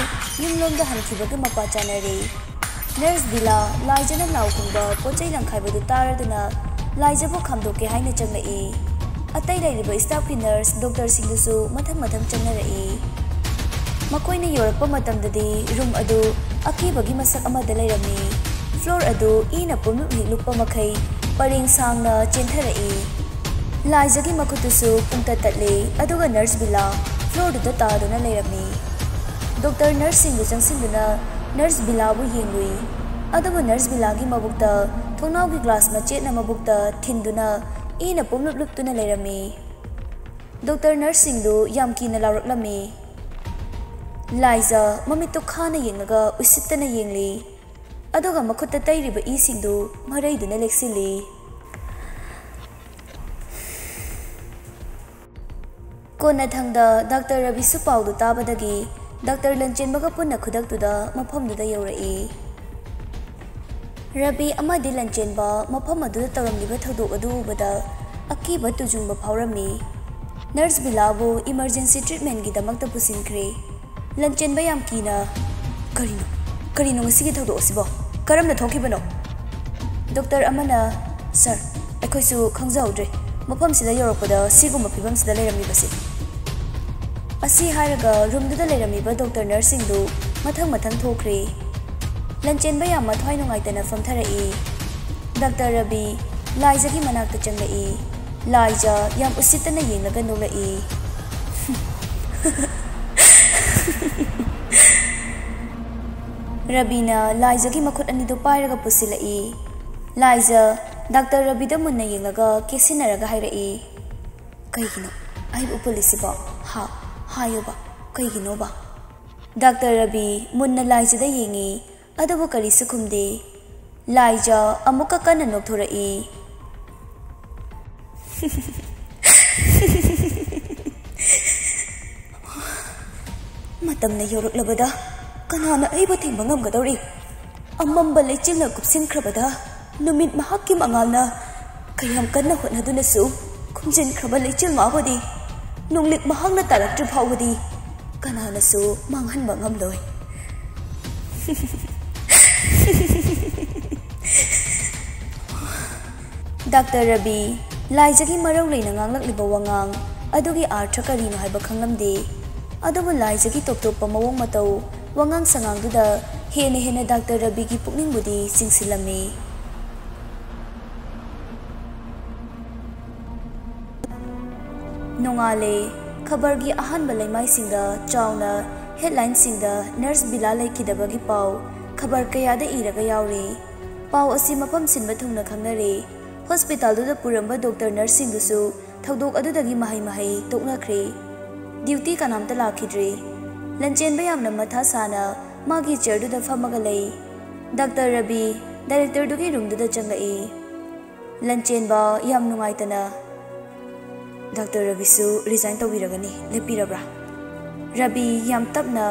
ꯌꯨꯝꯂꯣꯝꯗ ꯍꯟꯈꯤꯕꯒ ꯃꯄꯥ ꯆꯥꯅꯔꯦ꯫ ꯅꯔꯁ ꯕꯤꯂꯥ ꯂꯥꯏꯖꯅ ꯂꯥꯎ ꯈꯣꯡꯕ ꯄꯣꯠꯆꯩ ꯂꯪꯈꯥꯏꯕꯗꯨ ꯇꯥꯔꯗꯨꯅ ꯂꯥꯏꯖꯕꯨ ꯈꯥꯝꯗꯣꯛꯀꯦ ꯍꯥꯏꯅ ꯆꯪꯂꯛꯏ꯫ ꯑꯇꯩ ꯂꯩꯔꯤꯕ ꯁ꯭ꯇꯥꯐꯀꯤ ꯅꯔꯁ ꯗꯣꯛꯇꯔꯁꯤꯡꯗꯨꯁꯨ ꯃꯊꯪ ꯃꯊꯪ ꯆꯪꯅꯔꯛꯏ꯫ ꯃꯈꯣꯏꯅ ꯌꯧꯔꯛꯄ ꯃꯇꯝꯗꯗꯤ ꯔꯨꯝ ꯑꯗꯨ ꯑꯀꯤꯕꯒꯤ ꯃꯁꯛ ꯑꯃꯗ ꯂꯩꯔꯝꯃꯤ꯫ ꯐ꯭ꯂꯣꯔ ꯑꯗꯨ ꯏꯅ ꯄꯨꯝꯂꯨꯞ ꯍꯤꯛꯂꯨꯞꯄ ꯃꯈꯩ ꯄꯔꯦꯡ ꯁꯥꯡꯅ ꯆꯦꯟꯊꯔꯛꯏ꯫ ꯂꯥꯏꯖꯒꯤ ꯃꯈꯨꯠꯇꯨꯁꯨ ꯄꯨꯡꯇꯠ ꯇꯠꯂꯤ, ꯑꯗꯨꯒ ꯅꯔꯁ ꯕꯤꯂꯥ ꯐ꯭ꯂꯣꯔꯗꯨꯗ ꯇꯥꯗꯨꯅ ꯂꯩꯔꯝꯃꯤ꯫ ꯗꯣꯛꯇꯔ ꯅꯔꯁꯁꯤꯡꯗꯨ ꯆꯪꯁꯤꯟꯗꯨꯅ ꯅꯔꯁ ꯕꯤꯂꯥꯕꯨ ꯌꯦꯡꯂꯨꯏ꯫ ꯑꯗꯨꯕꯨ ꯅꯔꯁ ꯕꯤꯂꯥꯒꯤ ꯃꯕꯨꯛꯇ ꯊꯣꯡꯅꯥꯎꯒꯤ ꯒ꯭ꯂꯥꯁ ꯃꯆꯦꯠꯅ ꯃꯕꯨꯛꯇ ꯊꯤꯟꯗꯨꯅ ꯏꯅ ꯄꯨꯝꯂꯨꯞ ꯂꯨꯞꯇꯨꯅ ꯂꯩꯔꯝꯃꯤ꯫ ꯗꯣꯛꯇꯔ ꯅꯔꯁꯁꯤꯡꯗꯨ ꯌꯥꯝ ꯀꯤꯅ ꯂꯥꯎꯔꯛꯂꯝꯃꯤ꯫ ꯂꯥꯏꯖ ꯃꯃꯤꯠꯇꯨ ꯈꯥꯅ ꯌꯦꯡꯂꯒ ꯎꯏꯁꯤꯠꯇꯅ ꯌꯦꯡꯂꯤ꯫ ꯑꯗꯨꯒ ꯃꯈꯨꯠꯇ ꯇꯩꯔꯤꯕ ꯏꯁꯤꯡꯗꯨ ꯃꯔꯩꯗꯨꯅ ꯂꯦꯛꯁꯤꯜꯂꯤ꯫ ꯀꯣꯟꯅꯊꯪꯗ ꯗꯥꯛꯇꯔ ꯔꯕꯤꯁꯨ ꯄꯥꯎꯗꯨ ꯇꯥꯕꯗꯒꯤ ꯗꯥꯛꯇꯔ ꯂꯟꯆꯦꯟꯕꯒ ꯄꯨꯟꯅ ꯈꯨꯗꯛꯇꯨꯗ ꯃꯐꯝꯗꯨꯗ ꯌꯧꯔꯛꯏ꯫ ꯔꯕꯤ ꯑꯃꯗꯤ ꯂꯟꯆꯦꯟꯕ ꯃꯐꯝ ꯑꯗꯨꯗ ꯇꯧꯔꯝꯂꯤꯕ ꯊꯧꯗꯣꯛ ꯑꯗꯨ ꯎꯕꯗ ꯑꯀꯤꯕ ꯇꯨꯖꯨꯡꯕ ꯐꯥꯎꯔꯝꯃꯤ꯫ Nurse ꯕꯤꯂꯥꯕꯨ emergency ꯇ꯭ꯔꯤꯠꯃꯦꯟꯒꯤꯗꯃꯛꯇ ꯄꯨꯁꯤꯟꯈ꯭ꯔꯦ꯫ ꯂꯟꯆꯦꯟꯕ ꯌꯥꯝ ꯀꯤꯅ, "ꯀꯔꯤꯅꯣ? ꯀꯔꯤꯅꯣ ꯉꯁꯤꯒꯤ ꯊꯧꯗꯣꯛ ꯑꯁꯤꯕꯣ? ꯀꯔꯝꯅ ꯊꯣꯛꯈꯤꯕꯅꯣ?" ꯗꯣꯛꯇꯔ ꯑꯃꯅ, "ꯁꯥꯔ, ꯑꯩꯈꯣꯏꯁꯨ ꯈꯪꯖꯍꯧꯗ꯭ꯔꯦ, ꯃꯐꯝꯁꯤꯗ ꯌꯧꯔꯛꯄꯗ ꯁꯤꯒꯨꯝꯕ ꯐꯤꯕꯝꯁꯤꯗ ꯂꯩꯔꯝꯃꯤꯕꯁꯦ꯫" ꯑꯁꯤ ꯍꯥꯏꯔꯒ ꯔꯨꯝꯗꯨꯗ ꯂꯩꯔꯝꯃꯤꯕ ꯗꯣꯛꯇꯔ ꯅꯔꯁꯁꯤꯡꯗꯨ ꯃꯊꯪ ꯃꯊꯪ ꯊꯣꯛꯈ꯭ꯔꯦ꯫ ꯂꯟꯆꯦꯟꯕ ꯌꯥꯝ ꯃꯊ꯭ꯋꯥꯏ ꯅꯨꯡꯉꯥꯏꯇꯅ ꯐꯝꯊꯔꯛꯏ꯫ ꯗꯥꯛꯇꯔ ꯔꯕꯤ ꯂꯥꯏꯖꯒꯤ ꯃꯅꯥꯛꯇ ꯆꯪꯂꯛꯏ꯫ ꯂꯥꯏꯖ ꯌꯥꯝ ꯎꯁꯤꯠꯇꯅ ꯌꯦꯡꯂꯒ ꯅꯣꯛꯂꯛꯏ꯫ ꯔꯕꯤꯅ ꯂꯥꯏꯖꯒꯤ ꯃꯈꯨꯠ ꯑꯅꯤꯗꯨ ꯄꯥꯏꯔꯒ ꯄꯨꯁꯤꯜꯂꯛꯏ꯫ ꯂꯥꯏꯖ ꯗꯥꯛꯇꯔ ꯔꯕꯤꯗ ꯃꯨꯟꯅ ꯌꯦꯡꯂꯒ ꯀꯦꯁꯤꯟꯅꯔꯒ ꯍꯥꯏꯔꯛꯏ, "ꯀꯩꯒꯤꯅꯣ ꯑꯩꯕꯨ ꯄꯨꯜꯂꯤꯁꯤꯕꯣ? ꯍꯥ, ꯍꯥꯏꯌꯣꯕ, ꯀꯩꯒꯤꯅꯣꯕ?" ꯗꯥꯛꯇꯔ ꯔꯕꯤ ꯃꯨꯟꯅ ꯂꯥꯏꯖꯗ ꯌꯦꯡꯉꯤ, ꯑꯗꯨꯕꯨ ꯀꯔꯤꯁꯨ ꯈꯨꯝꯗꯦ꯫ ꯂꯥꯏꯖ ꯑꯃꯨꯛꯀ ꯀꯟꯅ ꯅꯣꯛꯊꯣꯔꯛꯏ꯫ "ꯃꯇꯝꯅ ꯌꯧꯔꯛꯂꯕꯗ ꯀꯅꯥꯅ ꯑꯩꯕꯨ ꯊꯤꯡꯕ ꯉꯝꯒꯗꯧꯔꯤ? ꯑꯃꯝꯕ ꯂꯩꯆꯤꯜꯅ ꯀꯨꯞꯁꯤꯟꯈ꯭ꯔꯕꯗ ꯅꯨꯃꯤꯠ ꯃꯍꯥꯛꯀꯤ ꯃꯉꯥꯜꯅ ꯀꯌꯥꯝ ꯀꯟꯅ ꯍꯣꯠꯅꯗꯨꯅꯁꯨ ꯈꯨꯝꯖꯤꯟꯈ꯭ꯔꯕ ꯂꯩꯆꯤꯜ ꯃꯥꯕꯨꯗꯤ ꯅꯨꯡꯂꯤꯛ ꯃꯍꯥꯛꯅ ꯇꯥꯔꯛꯇ꯭ꯔꯤ ꯐꯥꯎꯕꯗꯤ ꯀꯅꯥꯅꯁꯨ ꯃꯥꯡꯍꯟꯕ ꯉꯝꯂꯣꯏ꯫" ꯗꯥꯛꯇꯔ ꯔꯕꯤ ꯂꯥꯏꯖꯒꯤ ꯃꯔꯧ ꯂꯩꯅ ꯉꯥꯡꯂꯛꯂꯤꯕ ꯋꯥꯉꯥꯡ ꯑꯗꯨꯒꯤ ꯑꯥꯔꯊ ꯀꯔꯤꯅꯣ ꯍꯥꯏꯕ ꯈꯪꯂꯝꯗꯦ꯫ ꯑꯗꯨꯕꯨ ꯂꯥꯏꯖꯒꯤ ꯇꯣꯞ ꯇꯣꯞꯄ ꯃꯑꯣꯡ ꯃꯇꯧ, ꯋꯥꯉꯥꯡ ꯁꯉꯥꯡꯗꯨꯗ ꯍꯦꯟꯅ ꯍꯦꯟꯅ ꯗꯥꯛꯇꯔ ꯔꯕꯤꯒꯤ ꯄꯨꯛꯅꯤꯡꯕꯨꯗꯤ ꯆꯤꯡꯁꯤꯜꯂꯝꯃꯤ꯫ ꯅꯣꯡꯉꯥꯜꯂꯦ꯫ ꯈꯕꯔꯒꯤ ꯑꯍꯥꯟꯕ ꯂꯩꯃꯥꯏꯁꯤꯡꯗ ꯆꯥꯎꯅ ꯍꯦꯗꯂꯥꯏꯟꯁꯤꯡꯗ ꯅꯔꯁ ꯕꯤꯂꯥ ꯂꯩꯈꯤꯗꯕꯒꯤ ꯄꯥꯎ ꯈꯕꯔ ꯀꯌꯥꯗ ꯏꯔꯒ ꯌꯥꯎꯔꯦ꯫ ꯄꯥꯎ ꯑꯁꯤ ꯃꯐꯝ ꯁꯤꯟꯕ ꯊꯨꯡꯅ ꯈꯪꯅꯔꯦ꯫ ꯍꯣꯁꯄꯤꯇꯥꯜꯗꯨꯗ ꯄꯨꯔꯝꯕ ꯗꯣꯛꯇꯔ ꯅꯔꯁꯁꯤꯡꯗꯨꯁꯨ ꯊꯧꯗꯣꯛ ꯑꯗꯨꯗꯒꯤ ꯃꯍꯩ ꯃꯍꯩ ꯇꯣꯛꯅꯈ꯭ꯔꯦ꯫ ꯗ꯭ꯌꯨꯇꯤ ꯀꯅꯥꯝꯇ ꯂꯥꯛꯈꯤꯗ꯭ꯔꯦ꯫ ꯂꯟꯆꯦꯟꯕ ꯌꯥꯝꯅ ꯃꯊꯥ ꯁꯥꯅ ꯃꯥꯒꯤ ꯆꯤꯌꯔꯗꯨꯗ ꯐꯝꯃꯒ ꯂꯩ꯫ ꯗꯥꯛꯇꯔ ꯔꯕꯤ ꯗꯥꯏꯔꯦꯛꯇꯔꯗꯨꯒꯤ ꯔꯨꯝꯗꯨꯗ ꯆꯪꯂꯛꯏ꯫ ꯂꯟꯆꯦꯟꯕ ꯌꯥꯝ ꯅꯨꯡꯉꯥꯏꯇꯅ, "ꯗꯥꯛꯇꯔ ꯔꯕꯤꯁꯨ ꯔꯤꯖꯥꯏꯟ ꯇꯧꯕꯤꯔꯒꯅꯤ, ꯂꯦꯞꯄꯤꯔꯕ꯭ꯔꯥ?" ꯔꯕꯤ ꯌꯥꯝ ꯇꯞꯅ,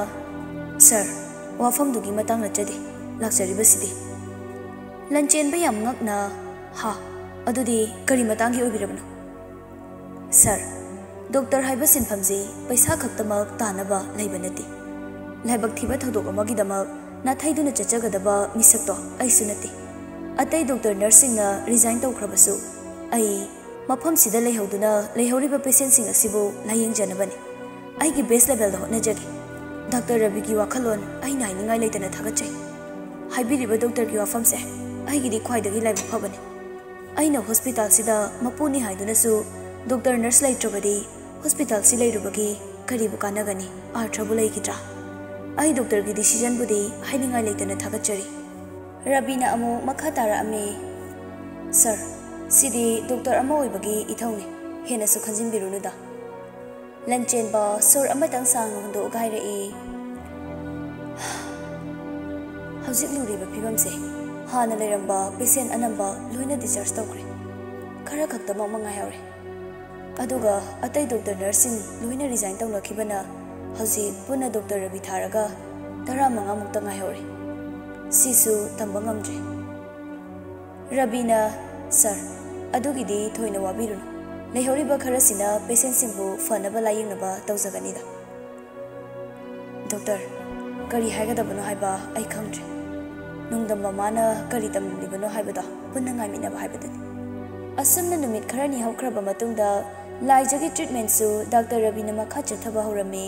"ꯁꯥꯔ, ꯋꯥꯐꯝꯗꯨꯒꯤ ꯃꯇꯥꯡ ꯅꯠꯆꯗꯦ ꯂꯥꯛꯆꯔꯤꯕꯁꯤꯗꯤ꯫" ꯂꯟꯆꯦꯟꯕ ꯌꯥꯝ ꯉꯛꯅ, "ꯍꯥ? ꯑꯗꯨꯗꯤ ꯀꯔꯤ ꯃꯇꯥꯡꯒꯤ ꯑꯣꯏꯕꯤꯔꯕꯅꯣ?" "ꯁꯥꯔ, ꯗꯣꯛꯇꯔ ꯍꯥꯏꯕ ꯁꯤꯟꯐꯝꯁꯤ ꯄꯩꯁꯥ ꯈꯛꯇꯃꯛ ꯇꯥꯅꯕ ꯂꯩꯕ ꯅꯠꯇꯦ꯫ ꯂꯥꯏꯕꯛ ꯊꯤꯕ ꯊꯧꯗꯣꯛ ꯑꯃꯒꯤꯗꯃꯛ ꯅꯥꯊꯩꯗꯨꯅ ꯆꯠꯆꯒꯗꯕ ꯃꯤꯁꯛꯇꯣ ꯑꯩꯁꯨ ꯅꯠꯇꯦ꯫ ꯑꯇꯩ ꯗꯣꯛꯇꯔ ꯅꯔꯁꯁꯤꯡꯅ ꯔꯤꯖꯥꯏꯟ ꯇꯧꯈ꯭ꯔꯕꯁꯨ ꯑꯩ ꯃꯐꯝꯁꯤꯗ ꯂꯩꯍꯧꯗꯨꯅ ꯂꯩꯍꯧꯔꯤꯕ ꯄꯦꯁꯦꯟꯁꯤꯡ ꯑꯁꯤꯕꯨ ꯂꯥꯌꯦꯡꯖꯅꯕꯅꯤ꯫ ꯑꯩꯒꯤ ꯕꯦꯁ ꯂꯦꯚꯦꯜꯗ ꯍꯣꯠꯅꯖꯒꯦ꯫" "ꯗꯥꯛꯇꯔ ꯔꯕꯤꯒꯤ ꯋꯥꯈꯜꯂꯣꯟ ꯑꯩꯅ ꯍꯥꯏꯅꯤꯡꯉꯥꯏ ꯂꯩꯇꯅ ꯊꯥꯒꯠꯆꯩ꯫ ꯍꯥꯏꯕꯤꯔꯤꯕ ꯗꯣꯛꯇꯔꯒꯤ ꯋꯥꯐꯝꯁꯦ ꯑꯩꯒꯤꯗꯤ ꯈ꯭ꯋꯥꯏꯗꯒꯤ ꯂꯥꯏꯕꯛ ꯐꯕꯅꯤ꯫ ꯑꯩꯅ ꯍꯣꯁꯄꯤꯇꯥꯜꯁꯤꯗ ꯃꯄꯨꯅꯤ ꯍꯥꯏꯗꯨꯅꯁꯨ ꯗꯣꯛꯇꯔ ꯅꯔꯁ ꯂꯩꯇ꯭ꯔꯕꯗꯤ ꯍꯣꯁꯄꯤꯇꯥꯜꯁꯤ ꯂꯩꯔꯨꯕꯒꯤ ꯀꯔꯤꯕꯨ ꯀꯥꯟꯅꯒꯅꯤ? ꯑꯥꯔꯊꯕꯨ ꯂꯩꯈꯤꯗ꯭ꯔꯥ? ꯑꯩ ꯗꯣꯛꯇꯔꯒꯤ ꯗꯤꯁꯤꯖꯟꯕꯨꯗꯤ ꯍꯥꯏꯅꯤꯡꯉꯥꯏ ꯂꯩꯇꯅ ꯊꯥꯒꯠꯆꯔꯤ꯫" ꯔꯕꯤꯅ ꯑꯃꯨꯛ ꯃꯈꯥ ꯇꯥꯔꯛꯑꯝꯃꯤ, "ꯁꯥꯔ, ꯁꯤꯗꯤ ꯗꯣꯛꯇꯔ ꯑꯃ ꯑꯣꯏꯕꯒꯤ ꯏꯊꯧꯅꯤ꯫ ꯍꯦꯟꯅꯁꯨ ꯈꯟꯖꯤꯟꯕꯤꯔꯨꯅꯨꯗ꯫" ꯂꯟꯆꯦꯟꯕ ꯁꯣꯔ ꯑꯃꯇꯪ ꯁꯥꯡꯅ ꯍꯣꯟꯗꯣꯛꯑꯒ ꯍꯥꯏꯔꯛꯏ, "ꯍꯧꯖꯤꯛ ꯂꯨꯔꯤꯕ ꯐꯤꯕꯝꯁꯦ, ꯍꯥꯟꯅ ꯂꯩꯔꯝꯕ ꯄꯦꯁꯦꯟ ꯑꯅꯝꯕ ꯂꯣꯏꯅ ꯗꯤꯁꯆꯥꯔꯖ ꯇꯧꯈ꯭ꯔꯦ꯫ ꯈꯔ ꯈꯛꯇꯃꯛ ꯃꯉꯥꯏꯍꯧꯔꯦ꯫ ꯑꯗꯨꯒ ꯑꯇꯩ ꯗꯣꯛꯇꯔ ꯅꯔꯁꯁꯤꯡ ꯂꯣꯏꯅ ꯔꯤꯖꯥꯏꯟ ꯇꯧꯅꯈꯤꯕꯅ ꯍꯧꯖꯤꯛ ꯄꯨꯟꯅ ꯗꯣꯛꯇꯔ ꯔꯕꯤ ꯊꯥꯔꯒ ꯇꯔꯥꯃꯉꯥ ꯃꯨꯛꯇ ꯉꯥꯏꯍꯧꯔꯦ꯫ ꯁꯤꯁꯨ ꯇꯝꯕ ꯉꯝꯗ꯭ꯔꯦ꯫" ꯔꯕꯤꯅ, "ꯁꯥꯔ, ꯑꯗꯨꯒꯤꯗꯤ ꯊꯣꯏꯅ ꯋꯥꯕꯤꯔꯨꯅꯨ꯫ ꯂꯩꯍꯧꯔꯤꯕ ꯈꯔꯁꯤꯅ ꯄꯦꯁꯦꯟꯁꯤꯡꯕꯨ ꯐꯅꯕ ꯂꯥꯌꯦꯡꯅꯕ ꯇꯧꯖꯒꯅꯤꯗ꯫" "ꯗꯣꯛꯇꯔ, ꯀꯔꯤ ꯍꯥꯏꯒꯗꯕꯅꯣ ꯍꯥꯏꯕ ꯑꯩ ꯈꯪꯗ꯭ꯔꯦ꯫ ꯅꯨꯡꯗꯝꯕ ꯃꯥꯅ ꯀꯔꯤ ꯇꯝꯂꯤꯕꯅꯣ ꯍꯥꯏꯕꯗꯣ ꯄꯨꯟꯅ ꯉꯥꯏꯃꯤꯟꯅꯕ ꯍꯥꯏꯕꯗꯨꯅꯤ꯫" ꯑꯁꯨꯝꯅ ꯅꯨꯃꯤꯠ ꯈꯔꯅꯤ ꯍꯧꯈ꯭ꯔꯕ ꯃꯇꯨꯡꯗ ꯂꯥꯏꯖꯒꯤ ꯇ꯭ꯔꯤꯠꯃꯦꯟꯁꯨ ꯗꯥꯛꯇꯔ ꯔꯕꯤꯅ ꯃꯈꯥ ꯆꯠꯊꯕ ꯍꯧꯔꯝꯃꯤ꯫